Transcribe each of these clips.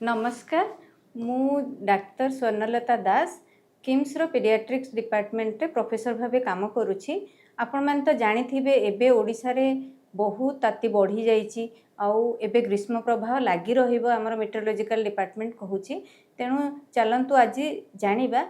ନମସ୍କାର, ମୁଁ ଡାକ୍ତର ସ୍ୱର୍ଣ୍ଣଲତା ଦାସ, କିମ୍ସର ପେଡ଼ିଆଟ୍ରିକ୍ସ ଡିପାର୍ଟମେଣ୍ଟରେ ପ୍ରଫେସର ଭାବେ କାମ କରୁଛି। ଆପଣମାନେ ତ ଜାଣିଥିବେ, ଏବେ ଓଡ଼ିଶାରେ ବହୁତ ତାତି ବଢ଼ିଯାଇଛି ଆଉ ଏବେ ଗ୍ରୀଷ୍ମ ପ୍ରବାହ ଲାଗି ରହିବ, ଆମର ମେଟ୍ରୋଲୋଜିକାଲ ଡିପାର୍ଟମେଣ୍ଟ କହୁଛି। ତେଣୁ ଚାଲନ୍ତୁ, ଆଜି ଜାଣିବା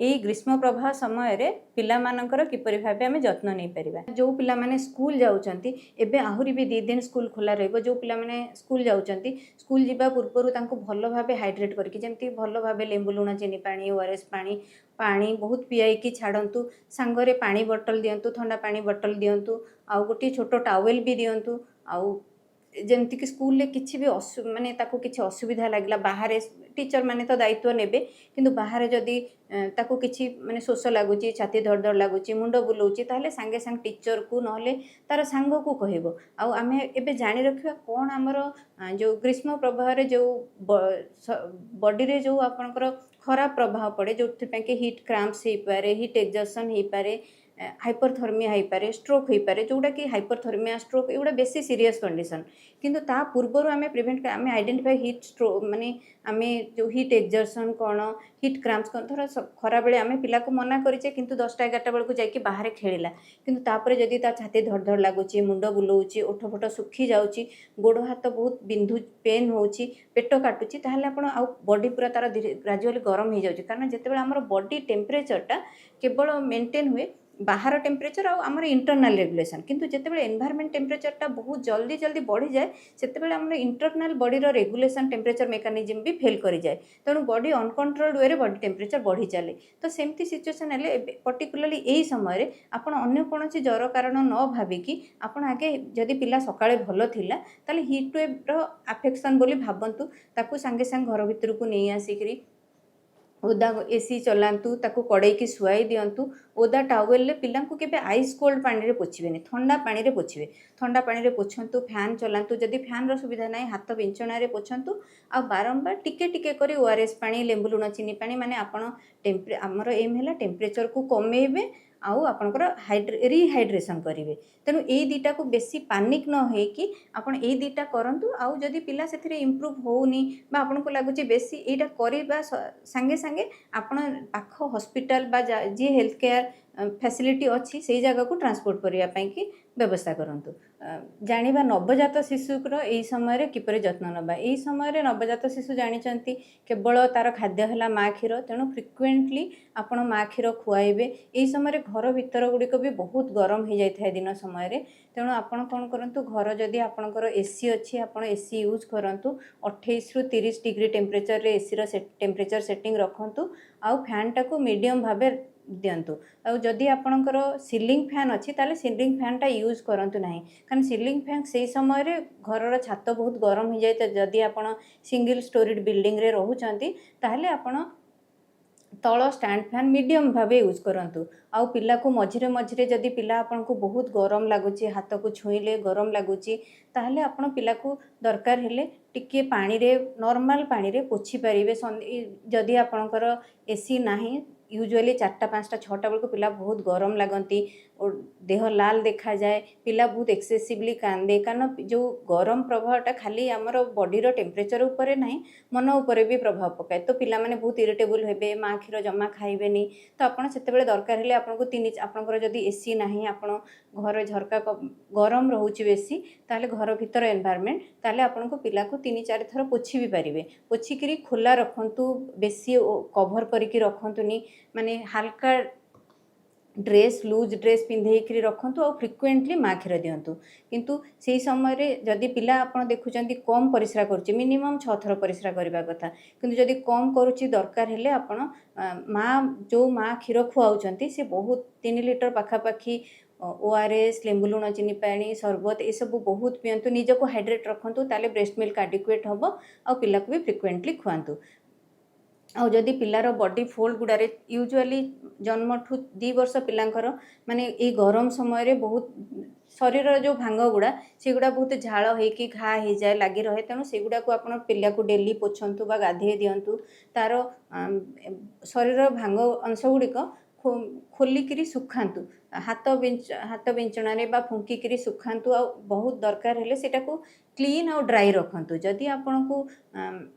ଏଇ ଗ୍ରୀଷ୍ମ ପ୍ରବାହ ସମୟରେ ପିଲାମାନଙ୍କର କିପରି ଭାବେ ଆମେ ଯତ୍ନ ନେଇପାରିବା। ଯେଉଁ ପିଲାମାନେ ସ୍କୁଲ ଯାଉଛନ୍ତି, ଏବେ ଆହୁରି ବି 2 ଦିନ ସ୍କୁଲ ଖୋଲା ରହିବ। ଯେଉଁ ପିଲାମାନେ ସ୍କୁଲ ଯାଉଛନ୍ତି, ସ୍କୁଲ ଯିବା ପୂର୍ବରୁ ତାଙ୍କୁ ଭଲ ଭାବେ ହାଇଡ୍ରେଟ୍ କରିକି, ଯେମିତି ଭଲ ଭାବେ ଲେମ୍ବୁ ଲୁଣ ଚିନି ପାଣି, ଓଆରଏସ୍ ପାଣି, ପାଣି ବହୁତ ପିଆଇକି ଛାଡ଼ନ୍ତୁ। ସାଙ୍ଗରେ ପାଣି ବଟଲ ଦିଅନ୍ତୁ, ଥଣ୍ଡା ପାଣି ବଟଲ ଦିଅନ୍ତୁ ଆଉ ଗୋଟିଏ ଛୋଟ ଟାୱେଲ୍ ବି ଦିଅନ୍ତୁ। ଆଉ ଯେମିତିକି ସ୍କୁଲରେ କିଛି ବି ମାନେ ତାକୁ କିଛି ଅସୁବିଧା ଲାଗିଲା, ବାହାରେ ଟିଚର ମାନେ ତ ଦାୟିତ୍ୱ ନେବେ, କିନ୍ତୁ ବାହାରେ ଯଦି ତାକୁ କିଛି ମାନେ ଶୋଷ ଲାଗୁଛି, ଛାତି ଧଡ଼ ଧଡ଼ ଲାଗୁଛି, ମୁଣ୍ଡ ବୁଲଉଛି, ତାହେଲେ ସାଙ୍ଗେ ସାଙ୍ଗେ ଟିଚରକୁ ନହେଲେ ତାର ସାଙ୍ଗକୁ କହିବ। ଆଉ ଆମେ ଏବେ ଜାଣି ରଖିବା କ'ଣ ଆମର ଯେଉଁ ଗ୍ରୀଷ୍ମ ପ୍ରବାହରେ ଯେଉଁ ବଡ଼ିରେ ଯେଉଁ ଆପଣଙ୍କର ଖରାପ ପ୍ରଭାବ ପଡ଼େ, ଯେଉଁଥିପାଇଁ କି ହିଟ୍ କ୍ରାମ୍ପସ୍ ହେଇପାରେ, ହିଟ୍ ଏକ୍ଜସନ୍ ହେଇପାରେ, ହାଇପରଥର୍ମିଆ ହେଇପାରେ, ଷ୍ଟ୍ରୋକ୍ ହେଇପାରେ। ଯେଉଁଟାକି ହାଇପରଥର୍ମିଆ, ଷ୍ଟ୍ରୋକ୍ ଏଗୁଡ଼ା ବେଶୀ ସିରିୟସ୍ କଣ୍ଡିସନ୍। କିନ୍ତୁ ତା ପୂର୍ବରୁ ଆମେ ପ୍ରିଭେଣ୍ଟ, ଆମେ ଆଇଡେଣ୍ଟିଫାଇ ହିଟ୍ ଷ୍ଟ୍ରୋକ୍, ମାନେ ଆମେ ଯେଉଁ ହିଟ୍ ଏକ୍ଜର୍ସନ୍ କ'ଣ, ହିଟ୍ କ୍ରାମ୍ପସ୍ କ'ଣ। ଧର ଖରାବେଳେ ଆମେ ପିଲାକୁ ମନା କରିଛେ, କିନ୍ତୁ 10ଟା 11ଟା ବେଳକୁ ଯାଇକି ବାହାରେ ଖେଳିଲା, କିନ୍ତୁ ତାପରେ ଯଦି ତା ଛାତି ଧଡ଼ ଧଡ଼ ଲାଗୁଛି, ମୁଣ୍ଡ ବୁଲଉଛି, ଓଠ ଫୋଠ ଶୁଖି ଯାଉଛି, ଗୋଡ଼ ହାତ ବହୁତ ବିନ୍ଧୁ, ପେନ୍ ହେଉଛି, ପେଟ କାଟୁଛି, ତାହେଲେ ଆପଣ ଆଉ ବଡି ପୁରା ତାର ଧୀରେ ଗ୍ରାଜୁଆଲି ଗରମ ହେଇଯାଉଛି। କାରଣ ଯେତେବେଳେ ଆମର ବଡି ଟେମ୍ପରେଚରଟା କେବଳ ମେଣ୍ଟେନ୍ ହୁଏ ବାହାର ଟେମ୍ପରେଚର ଆଉ ଆମର ଇଣ୍ଟରନାଲ ରେଗୁଲେସନ୍, କିନ୍ତୁ ଯେତେବେଳେ ଏନଭାରମେଣ୍ଟ ଟେମ୍ପରେଚରଟା ବହୁତ ଜଲ୍ଦି ଜଲ୍ଦି ବଢ଼ିଯାଏ, ସେତେବେଳେ ଆମର ଇଣ୍ଟରନାଲ ବଡ଼ିର ରେଗୁଲେସନ୍ ଟେମ୍ପରେଚର ମେକାନିଜିମ୍ ବି ଫେଲ୍ କରିଯାଏ। ତେଣୁ ବଡି ଅନକଣ୍ଟ୍ରୋଲ୍ଡ ୱେରେ ବଡି ଟେମ୍ପରେଚର ବଢ଼ି ଚାଲେ। ତ ସେମିତି ସିଚୁଏସନ୍ ହେଲେ ଏବେ ପର୍ଟିକୁଲାରଲି ଏଇ ସମୟରେ ଆପଣ ଅନ୍ୟ କୌଣସି ଜ୍ୱର କାରଣ ନ ଭାବିକି ଆପଣ ଆଗେ ଯଦି ପିଲା ସକାଳେ ଭଲ ଥିଲା, ତାହେଲେ ହିଟ୍ ୱେଭ୍ର ଆଫେକ୍ସନ୍ ବୋଲି ଭାବନ୍ତୁ। ତାକୁ ସାଙ୍ଗେ ସାଙ୍ଗେ ଘର ଭିତରକୁ ନେଇ ଆସିକିରି ଓଦା ଏସି ଚଲାନ୍ତୁ, ତାକୁ କଡ଼େଇକି ଶୁଆଇ ଦିଅନ୍ତୁ। ଓଦା ଟାୱେଲରେ ପିଲାଙ୍କୁ କେବେ ଆଇସ୍ କୋଲ୍ଡ ପାଣିରେ ପୋଛିବେନି, ଥଣ୍ଡା ପାଣିରେ ପୋଛିବେ। ଥଣ୍ଡା ପାଣିରେ ପୋଛନ୍ତୁ, ଫ୍ୟାନ୍ ଚଲାନ୍ତୁ। ଯଦି ଫ୍ୟାନ୍ର ସୁବିଧା ନାହିଁ, ହାତ ବିଞ୍ଚଣାରେ ପୋଛନ୍ତୁ। ଆଉ ବାରମ୍ବାର ଟିକେ ଟିକେ କରି ଓଆରଏସ୍ ପାଣି, ଲେମ୍ବୁ ଲୁଣ ଚିନି ପାଣି, ମାନେ ଆପଣ ଆମର ଏମ୍ ହେଲା ଟେମ୍ପରେଚରକୁ କମେଇବେ ଆଉ ଆପଣଙ୍କର ରିହାଇଡ୍ରେସନ୍ କରିବେ। ତେଣୁ ଏଇ ଦୁଇଟାକୁ ବେଶୀ ପାନିକ୍ ନ ହେଇକି ଆପଣ ଏଇ ଦୁଇଟା କରନ୍ତୁ। ଆଉ ଯଦି ପିଲା ସେଥିରେ ଇମ୍ପ୍ରୁଭ୍ ହେଉନି ବା ଆପଣଙ୍କୁ ଲାଗୁଛି ବେଶୀ, ଏଇଟା କରିବା ସାଙ୍ଗେ ସାଙ୍ଗେ ଆପଣ ପାଖ ହସ୍ପିଟାଲ ବା ଯିଏ ହେଲ୍ଥ କେୟାର ଫ୍ୟାସିଲିଟି ଅଛି, ସେଇ ଜାଗାକୁ ଟ୍ରାନ୍ସପୋର୍ଟ କରିବା ପାଇଁକି ବ୍ୟବସ୍ଥା କରନ୍ତୁ। ଜାଣିବା ନବଜାତ ଶିଶୁର ଏଇ ସମୟରେ କିପରି ଯତ୍ନ ନେବା। ଏଇ ସମୟରେ ନବଜାତ ଶିଶୁ, ଜାଣିଛନ୍ତି, କେବଳ ତାର ଖାଦ୍ୟ ହେଲା ମା କ୍ଷୀର। ତେଣୁ ଫ୍ରିକ୍ୱେଣ୍ଟଲି ଆପଣ ମା କ୍ଷୀର ଖୁଆଇବେ। ଏଇ ସମୟରେ ଘର ଭିତର ଗୁଡ଼ିକ ବି ବହୁତ ଗରମ ହେଇଯାଇଥାଏ ଦିନ ସମୟରେ। ତେଣୁ ଆପଣ କ'ଣ କରନ୍ତୁ, ଘର ଯଦି ଆପଣଙ୍କର ଏସି ଅଛି, ଆପଣ ଏସି ୟୁଜ୍ କରନ୍ତୁ। 28ରୁ 30 ଡିଗ୍ରୀ ଟେମ୍ପରେଚରରେ ଏସିର ଟେମ୍ପରେଚର ସେଟିଂ ରଖନ୍ତୁ ଆଉ ଫ୍ୟାନ୍ଟାକୁ ମିଡ଼ିୟମ୍ ଭାବେ ଦିଅନ୍ତୁ। ଆଉ ଯଦି ଆପଣଙ୍କର ସିଲିଂ ଫ୍ୟାନ୍ ଅଛି, ତାହେଲେ ସିଲିଂ ଫ୍ୟାନ୍ଟା ୟୁଜ୍ କରନ୍ତୁ ନାହିଁ, କାରଣ ସିଲିଂ ଫ୍ୟାନ୍ ସେଇ ସମୟରେ ଘରର ଛାତ ବହୁତ ଗରମ ହେଇଯାଏ। ତ ଯଦି ଆପଣ ସିଙ୍ଗିଲ୍ ଷ୍ଟୋରିଡ୍ ବିଲ୍ଡିଂରେ ରହୁଛନ୍ତି, ତାହେଲେ ଆପଣ ତଳ ଷ୍ଟାଣ୍ଡ ଫ୍ୟାନ୍ ମିଡ଼ିୟମ୍ ଭାବେ ୟୁଜ୍ କରନ୍ତୁ। ଆଉ ପିଲାକୁ ମଝିରେ ମଝିରେ ଯଦି ପିଲା ଆପଣଙ୍କୁ ବହୁତ ଗରମ ଲାଗୁଛି, ହାତକୁ ଛୁଇଁଲେ ଗରମ ଲାଗୁଛି, ତାହେଲେ ଆପଣ ପିଲାକୁ ଦରକାର ହେଲେ ଟିକିଏ ପାଣିରେ, ନର୍ମାଲ ପାଣିରେ ପୋଛି ପାରିବେ। ଯଦି ଆପଣଙ୍କର ଏସି ନାହିଁ, ୟୁଜୁଆଲି 4ଟା 5ଟା 6ଟା ବେଳକୁ ପିଲା ବହୁତ ଗରମ ଲାଗନ୍ତି ଓ ଦେହ ଲାଲ ଦେଖାଯାଏ, ପିଲା ବହୁତ ଏକ୍ସେସିଭଲି କାନ୍ଦେ। କାରଣ ଯେଉଁ ଗରମ ପ୍ରଭାବଟା ଖାଲି ଆମର ବଡ଼ିର ଟେମ୍ପରେଚର ଉପରେ ନାହିଁ, ମନ ଉପରେ ବି ପ୍ରଭାବ ପକାଏ। ତ ପିଲାମାନେ ବହୁତ ଇରିଟେବୁଲ୍ ହେବେ, ମା କ୍ଷୀର ଜମା ଖାଇବେନି। ତ ଆପଣ ସେତେବେଳେ ଦରକାର ହେଲେ ଆପଣଙ୍କୁ ତିନି ଆପଣଙ୍କର ଯଦି ଏସି ନାହିଁ, ଆପଣ ଘରେ ଝରକା ଗରମ ରହୁଛି ବେଶୀ, ତାହେଲେ ଘର ଭିତର ଏନଭାରମେଣ୍ଟ, ତାହେଲେ ଆପଣଙ୍କୁ ପିଲାକୁ 3-4 ଥର ପୋଛି ବି ପାରିବେ। ପୋଛିକିରି ଖୋଲା ରଖନ୍ତୁ, ବେଶୀ କଭର କରିକି ରଖନ୍ତୁନି। ମାନେ ହାଲକା ଡ୍ରେସ୍, ଲୁଜ୍ ଡ୍ରେସ୍ ପିନ୍ଧେଇକିରି ରଖନ୍ତୁ ଆଉ ଫ୍ରିକ୍ୱେଣ୍ଟଲି ମା କ୍ଷୀର ଦିଅନ୍ତୁ। କିନ୍ତୁ ସେଇ ସମୟରେ ଯଦି ପିଲା ଆପଣ ଦେଖୁଛନ୍ତି କମ୍ ପରିସ୍ରା କରୁଛି, ମିନିମମ୍ 6 ଥର ପରିସ୍ରା କରିବା କଥା, କିନ୍ତୁ ଯଦି କମ୍ କରୁଛି, ଦରକାର ହେଲେ ଆପଣ ମା ଯେଉଁ ମା କ୍ଷୀର ଖୁଆଉଛନ୍ତି, ସେ ବହୁତ 3 ଲିଟର ପାଖାପାଖି ଓଆରଏସ୍, ଲେମ୍ବୁ ଲୁଣ ଚିନି ପାଣି, ସରବତ ଏସବୁ ବହୁତ ପିଅନ୍ତୁ। ନିଜକୁ ହାଇଡ୍ରେଟ୍ ରଖନ୍ତୁ, ତାହେଲେ ବ୍ରେଷ୍ଟ ମିଲ୍କ ଆଡିକୁଏଟ୍ ହେବ। ଆଉ ପିଲାକୁ ବି ଫ୍ରିକ୍ୱେଣ୍ଟଲି ଖୁଆନ୍ତୁ। ଆଉ ଯଦି ପିଲାର ବଡି ଫୋଲ୍ଡ ଗୁଡ଼ାରେ, ୟୁଜୁଆଲି ଜନ୍ମଠୁ 2 ବର୍ଷ ପିଲାଙ୍କର ମାନେ ଏଇ ଗରମ ସମୟରେ ବହୁତ ଶରୀରର ଯେଉଁ ଭାଙ୍ଗ ଗୁଡ଼ା, ସେଗୁଡ଼ା ବହୁତ ଝାଳ ହେଇକି ଘା ହେଇଯାଏ, ଲାଗି ରହେ। ତେଣୁ ସେଗୁଡ଼ାକୁ ଆପଣ ପିଲାକୁ ଡେଲି ପୋଛନ୍ତୁ ବା ଗାଧେଇ ଦିଅନ୍ତୁ। ତାର ଶରୀରର ଭାଙ୍ଗ ଅଂଶ ଗୁଡ଼ିକ ଖୋଲିକିରି ଶୁଖାନ୍ତୁ, ହାତ ବିଞ୍ଚଣାରେ ବା ଫୁଙ୍କିକିରି ଶୁଖାନ୍ତୁ। ଆଉ ବହୁତ ଦରକାର ହେଲେ ସେଇଟାକୁ କ୍ଲିନ୍ ଆଉ ଡ୍ରାଇ ରଖନ୍ତୁ। ଯଦି ଆପଣଙ୍କୁ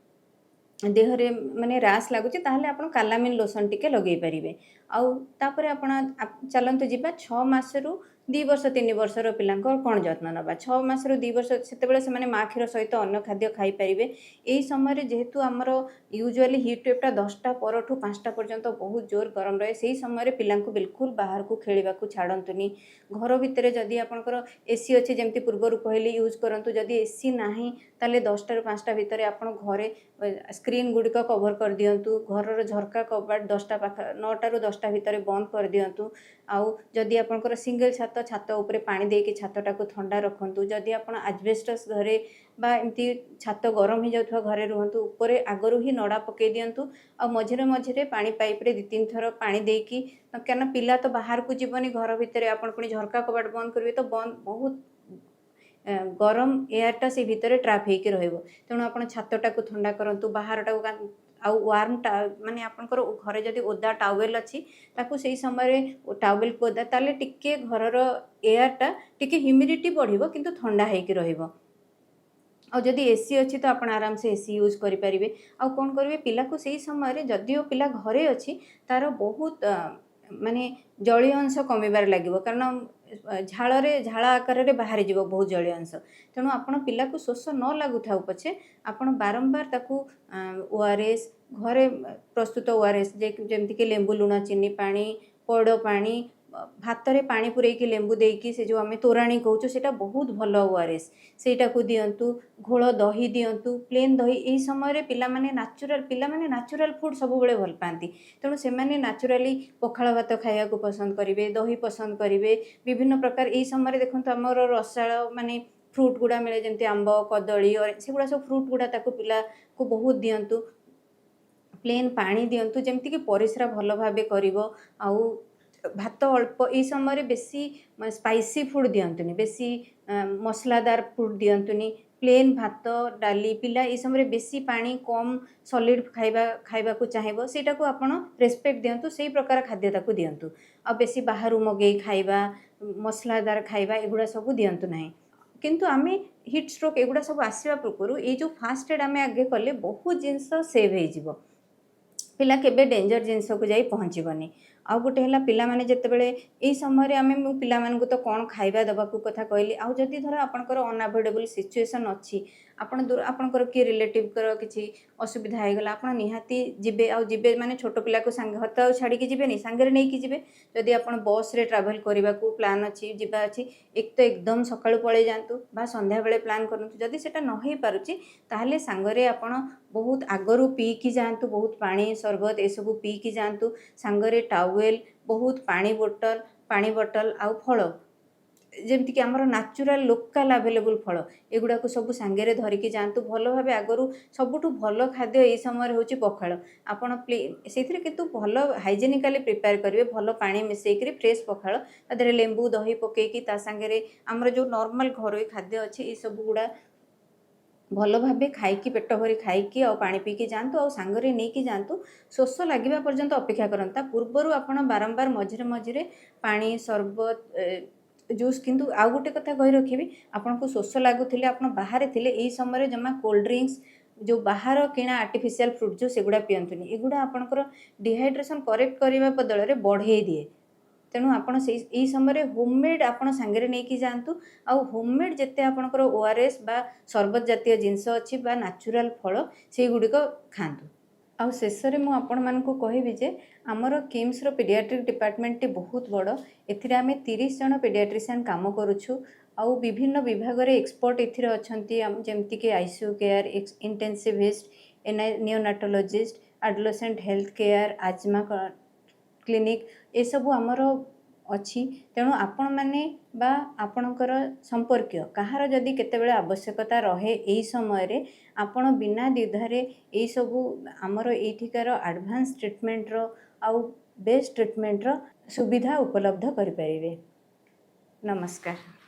ଦେହରେ ମାନେ ରାସ୍ ଲାଗୁଛି, ତାହେଲେ ଆପଣ କାଲାମିନ୍ ଲୋସନ୍ ଟିକେ ଲଗେଇ ପାରିବେ। ଆଉ ତାପରେ ଆପଣ ଚାଲନ୍ତୁ ଯିବା 6 ମାସରୁ 2 ବର୍ଷ, 3 ବର୍ଷର ପିଲାଙ୍କର କ'ଣ ଯତ୍ନ ନେବା। 6 ମାସରୁ 2 ବର୍ଷ, ସେତେବେଳେ ସେମାନେ ମା କ୍ଷୀର ସହିତ ଅନ୍ୟ ଖାଦ୍ୟ ଖାଇପାରିବେ। ଏହି ସମୟରେ ଯେହେତୁ ଆମର ୟୁଜୁଆଲି ହିଟ୍ ୱେଭ୍ଟା 10ଟା ପରଠୁ 5ଟା ପର୍ଯ୍ୟନ୍ତ ବହୁତ ଜୋର ଗରମ ରହେ, ସେଇ ସମୟରେ ପିଲାଙ୍କୁ ବିଲକୁଲ ବାହାରକୁ ଖେଳିବାକୁ ଛାଡ଼ନ୍ତୁନି। ଘର ଭିତରେ ଯଦି ଆପଣଙ୍କର ଏସି ଅଛି, ଯେମିତି ପୂର୍ବରୁ କହିଲି, ୟୁଜ୍ କରନ୍ତୁ। ଯଦି ଏସି ନାହିଁ, ତାହେଲେ 10ଟାରୁ 5ଟା ଭିତରେ ଆପଣ ଘରେ ସ୍କ୍ରିନ୍ ଗୁଡ଼ିକ କଭର୍ କରିଦିଅନ୍ତୁ। ଘରର ଝରକା କବାଟ 10ଟା ପାଖ, 9ଟାରୁ 10ଟା ଭିତରେ ବନ୍ଦ କରିଦିଅନ୍ତୁ। ଆଉ ଯଦି ଆପଣଙ୍କର ସିଙ୍ଗଲ ଛାତ, ଛାତ ଉପରେ ପାଣି ଦେଇକି ଛାତଟାକୁ ଥଣ୍ଡା ରଖନ୍ତୁ। ଯଦି ଆପଣ ଆଜବେଷ୍ଟସ୍ ଘରେ ବା ଏମିତି ଛାତ ଗରମ ହେଇଯାଉଥିବା ଘରେ ରୁହନ୍ତୁ, ଉପରେ ଆଗରୁ ହିଁ ନଡ଼ା ପକାଇ ଦିଅନ୍ତୁ। ଆଉ ମଝିରେ ମଝିରେ ପାଣି ପାଇପ୍ରେ ଦୁଇ ତିନି ଥର ପାଣି ଦେଇକି, କାରଣ ପିଲା ତ ବାହାରକୁ ଯିବନି, ଘର ଭିତରେ ଆପଣ ପୁଣି ଝରକା କବାଟ ବନ୍ଦ କରିବେ ତ ବନ୍ଦ ବହୁତ ଗରମ ଏୟାରଟା ସେ ଭିତରେ ଟ୍ରାପ୍ ହେଇକି ରହିବ। ତେଣୁ ଆପଣ ଛାତଟାକୁ ଥଣ୍ଡା କରନ୍ତୁ, ବାହାରଟାକୁ। ଆଉ ୱାର୍ମ ମାନେ ଆପଣଙ୍କର ଘରେ ଯଦି ଓଦା ଟାୱେଲ୍ ଅଛି, ତାକୁ ସେଇ ସମୟରେ ଟାୱେଲ୍କୁ ଓଦା, ତାହେଲେ ଟିକେ ଘରର ଏୟାରଟା ଟିକେ ହ୍ୟୁମିଡ଼ିଟି ବଢ଼ିବ, କିନ୍ତୁ ଥଣ୍ଡା ହେଇକି ରହିବ। ଆଉ ଯଦି ଏସି ଅଛି ତ ଆପଣ ଆରାମସେ ଏସି ୟୁଜ୍ କରିପାରିବେ। ଆଉ କ'ଣ କରିବେ, ପିଲାକୁ ସେଇ ସମୟରେ ଯଦିଓ ପିଲା ଘରେ ଅଛି, ତାର ବହୁତ ମାନେ ଜଳୀୟ ଅଂଶ କମିବାରେ ଲାଗିବ, କାରଣ ଝାଳରେ, ଝାଳ ଆକାରରେ ବାହାରିଯିବ ବହୁତ ଜଳୀୟ ଅଂଶ। ତେଣୁ ଆପଣ ପିଲାକୁ ଶୋଷ ନ ଲାଗୁଥାଉ ପଛେ, ଆପଣ ବାରମ୍ବାର ତାକୁ ଓଆରଏସ୍, ଘରେ ପ୍ରସ୍ତୁତ ଓଆରଏସ୍, ଯେମିତିକି ଲେମ୍ବୁ ଲୁଣ ଚିନି ପାଣି, ପଇଡ଼ ପାଣି, ଭାତରେ ପାଣି ପୂରେଇକି ଲେମ୍ବୁ ଦେଇକି ସେ ଯେଉଁ ଆମେ ତୋରାଣୀ କହୁଛୁ, ସେଇଟା ବହୁତ ଭଲ ଓଆରଏସ୍, ସେଇଟାକୁ ଦିଅନ୍ତୁ। ଘୋଳ ଦହି ଦିଅନ୍ତୁ, ପ୍ଲେନ୍ ଦହି। ଏହି ସମୟରେ ପିଲାମାନେ ନ୍ୟାଚୁରାଲ୍ ଫୁଡ଼୍ ସବୁବେଳେ ଭଲ ପାଆନ୍ତି। ତେଣୁ ସେମାନେ ନ୍ୟାଚୁରାଲି ପଖାଳ ଭାତ ଖାଇବାକୁ ପସନ୍ଦ କରିବେ, ଦହି ପସନ୍ଦ କରିବେ, ବିଭିନ୍ନ ପ୍ରକାର। ଏଇ ସମୟରେ ଦେଖନ୍ତୁ, ଆମର ରସାଳ ମାନେ ଫ୍ରୁଟ୍ ଗୁଡ଼ା ମିଳେ, ଯେମିତି ଆମ୍ବ, କଦଳୀ, ସେଗୁଡ଼ା ସବୁ ଫ୍ରୁଟ୍ ଗୁଡ଼ା ତାକୁ ପିଲାକୁ ବହୁତ ଦିଅନ୍ତୁ। ପ୍ଲେନ୍ ପାଣି ଦିଅନ୍ତୁ, ଯେମିତିକି ପରିସ୍ରା ଭଲ ଭାବେ କରିବ। ଆଉ ଭାତ ଅଳ୍ପ। ଏଇ ସମୟରେ ବେଶୀ ସ୍ପାଇସି ଫୁଡ଼୍ ଦିଅନ୍ତୁନି, ବେଶୀ ମସଲାଦାର ଫୁଡ଼୍ ଦିଅନ୍ତୁନି। ପ୍ଲେନ୍ ଭାତ, ଡାଲି। ପିଲା ଏଇ ସମୟରେ ବେଶୀ ପାଣି, କମ୍ ସଲିଡ୍ ଖାଇବା ଖାଇବାକୁ ଚାହିଁବ, ସେଇଟାକୁ ଆପଣ ରେସପେକ୍ଟ ଦିଅନ୍ତୁ, ସେଇ ପ୍ରକାର ଖାଦ୍ୟ ତାକୁ ଦିଅନ୍ତୁ। ଆଉ ବେଶୀ ବାହାରୁ ମଗେଇ ଖାଇବା, ମସଲାଦାର ଖାଇବା, ଏଗୁଡ଼ା ସବୁ ଦିଅନ୍ତୁ ନାହିଁ। କିନ୍ତୁ ଆମେ ହିଟ୍ ଷ୍ଟ୍ରୋକ୍ ଏଗୁଡ଼ା ସବୁ ଆସିବା ପୂର୍ବରୁ ଏଇ ଯେଉଁ ଫାଷ୍ଟ ଏଡ଼୍ ଆମେ ଆଗେ କଲେ ବହୁତ ଜିନିଷ ସେଭ୍ ହେଇଯିବ। ପିଲା କେବେ ଡେଞ୍ଜର ଜିନିଷକୁ ଯାଇ ପହଞ୍ଚିବନି। ଆଉ ଗୋଟେ ହେଲା, ପିଲାମାନେ ଯେତେବେଳେ ଏଇ ସମୟରେ ଆମେ, ମୁଁ ପିଲାମାନଙ୍କୁ ତ କ'ଣ ଖାଇବା ଦେବାକୁ କଥା କହିଲି। ଆଉ ଯଦି ଧର ଆପଣଙ୍କର ଅନଆଭଏଡ଼େବଲ୍ ସିଚୁଏସନ୍ ଅଛି, ଆପଣ ଦୂର, ଆପଣଙ୍କର କିଏ ରିଲେଟିଭଙ୍କର କିଛି ଅସୁବିଧା ହେଇଗଲା, ଆପଣ ନିହାତି ଯିବେ। ଆଉ ଯିବେ ମାନେ ଛୋଟ ପିଲାକୁ ସାଙ୍ଗ ତ ଆଉ ଛାଡ଼ିକି ଯିବେନି, ସାଙ୍ଗରେ ନେଇକି ଯିବେ। ଯଦି ଆପଣ ବସ୍ରେ ଟ୍ରାଭେଲ୍ କରିବାକୁ ପ୍ଲାନ୍ ଅଛି, ଯିବା ଅଛି, ଏକ ତ ଏକଦମ ସକାଳୁ ପଳେଇ ଯାଆନ୍ତୁ ବା ସନ୍ଧ୍ୟାବେଳେ ପ୍ଲାନ୍ କରନ୍ତୁ। ଯଦି ସେଇଟା ନ ହେଇପାରୁଛି, ତାହେଲେ ସାଙ୍ଗରେ ଆପଣ ବହୁତ ଆଗରୁ ପିଇକି ଯାଆନ୍ତୁ, ବହୁତ ପାଣି, ସରବତ ଏସବୁ ପିଇକି ଯାଆନ୍ତୁ। ସାଙ୍ଗରେ ଟାୱେଲ୍, ବହୁତ ପାଣି ବୋଟଲ ଆଉ ଫଳ, ଯେମିତିକି ଆମର ନ୍ୟାଚୁରାଲ୍ ଲୋକାଲ୍ ଆଭେଲେବୁଲ୍ ଫଳ, ଏଗୁଡ଼ାକୁ ସବୁ ସାଙ୍ଗରେ ଧରିକି ଯାଆନ୍ତୁ ଭଲ ଭାବେ ଆଗରୁ। ସବୁଠୁ ଭଲ ଖାଦ୍ୟ ଏଇ ସମୟରେ ହେଉଛି ପଖାଳ। ଆପଣ ସେଇଥିରେ କିନ୍ତୁ ଭଲ ହାଇଜେନିକାଲି ପ୍ରିପେୟାର କରିବେ, ଭଲ ପାଣି ମିଶେଇକିରି ଫ୍ରେଶ୍ ପଖାଳ, ତା ଦେହରେ ଲେମ୍ବୁ ଦହି ପକେଇକି, ତା ସାଙ୍ଗରେ ଆମର ଯେଉଁ ନର୍ମାଲ୍ ଘରୋଇ ଖାଦ୍ୟ ଅଛି, ଏସବୁ ଗୁଡ଼ା ଭଲ ଭାବେ ଖାଇକି, ପେଟ ଭରି ଖାଇକି ଆଉ ପାଣି ପିଇକି ଯାଆନ୍ତୁ ଆଉ ସାଙ୍ଗରେ ନେଇକି ଯାଆନ୍ତୁ। ଶୋଷ ଲାଗିବା ପର୍ଯ୍ୟନ୍ତ ଅପେକ୍ଷା କରନ୍ତୁ। ତା ପୂର୍ବରୁ ଆପଣ ବାରମ୍ବାର ମଝିରେ ମଝିରେ ପାଣି, ସରବତ, ଜୁସ୍। କିନ୍ତୁ ଆଉ ଗୋଟେ କଥା କହି ରଖିବି, ଆପଣଙ୍କୁ ଶୋଷ ଲାଗୁଥିଲେ, ଆପଣ ବାହାରେ ଥିଲେ, ଏଇ ସମୟରେ ଜମା କୋଲ୍ଡ ଡ୍ରିଙ୍କସ୍, ଯେଉଁ ବାହାର କିଣା ଆର୍ଟିଫିସିଆଲ୍ ଫ୍ରୁଟ୍ ଜୁସ୍, ଏଗୁଡ଼ା ପିଅନ୍ତୁନି। ଏଗୁଡ଼ା ଆପଣଙ୍କର ଡିହାଇଡ୍ରେସନ୍ କରେକ୍ଟ କରିବା ବଦଳରେ ବଢ଼େଇ ଦିଏ। ତେଣୁ ଆପଣ ଏଇ ସମୟରେ ହୋମମେଡ଼୍ ଆପଣ ସାଙ୍ଗରେ ନେଇକି ଯାଆନ୍ତୁ। ଆଉ ହୋମମେଡ଼୍ ଯେତେ ଆପଣଙ୍କର ଓଆରଏସ୍ ବା ସରବତ ଜାତୀୟ ଜିନିଷ ଅଛି ବା ନ୍ୟାଚୁରାଲ୍ ଫଳ, ସେଇଗୁଡ଼ିକ ଖାଆନ୍ତୁ। ଆଉ ଶେଷରେ ମୁଁ ଆପଣମାନଙ୍କୁ କହିବି ଯେ ଆମର କିମ୍ସର ପିଡ଼ିଆଟ୍ରିକ୍ ଡିପାର୍ଟମେଣ୍ଟଟି ବହୁତ ବଡ଼। ଏଥିରେ ଆମେ 30 ଜଣ ପିଡ଼ିଆଟ୍ରିସିଆନ୍ କାମ କରୁଛୁ ଆଉ ବିଭିନ୍ନ ବିଭାଗରେ ଏକ୍ସପର୍ଟ ଏଥିରେ ଅଛନ୍ତି, ଯେମିତିକି ICU care, intensivist, neonatologist, adolescent health care, asthma clinic, ଏସବୁ ଆମର ଅଛି। ତେଣୁ ଆପଣମାନେ ବା ଆପଣଙ୍କର ସମ୍ପର୍କୀୟ କାହାର ଯଦି କେତେବେଳେ ଆବଶ୍ୟକତା ରହେ, ଏଇ ସମୟରେ ଆପଣ ବିନା ଦ୍ୱିଧାରେ ଏଇସବୁ ଆମର ଏଇଠିକାର ଆଡ଼ଭାନ୍ସ ଟ୍ରିଟମେଣ୍ଟର ଆଉ ବେଷ୍ଟ ଟ୍ରିଟମେଣ୍ଟର ସୁବିଧା ଉପଲବ୍ଧ କରିପାରିବେ। ନମସ୍କାର।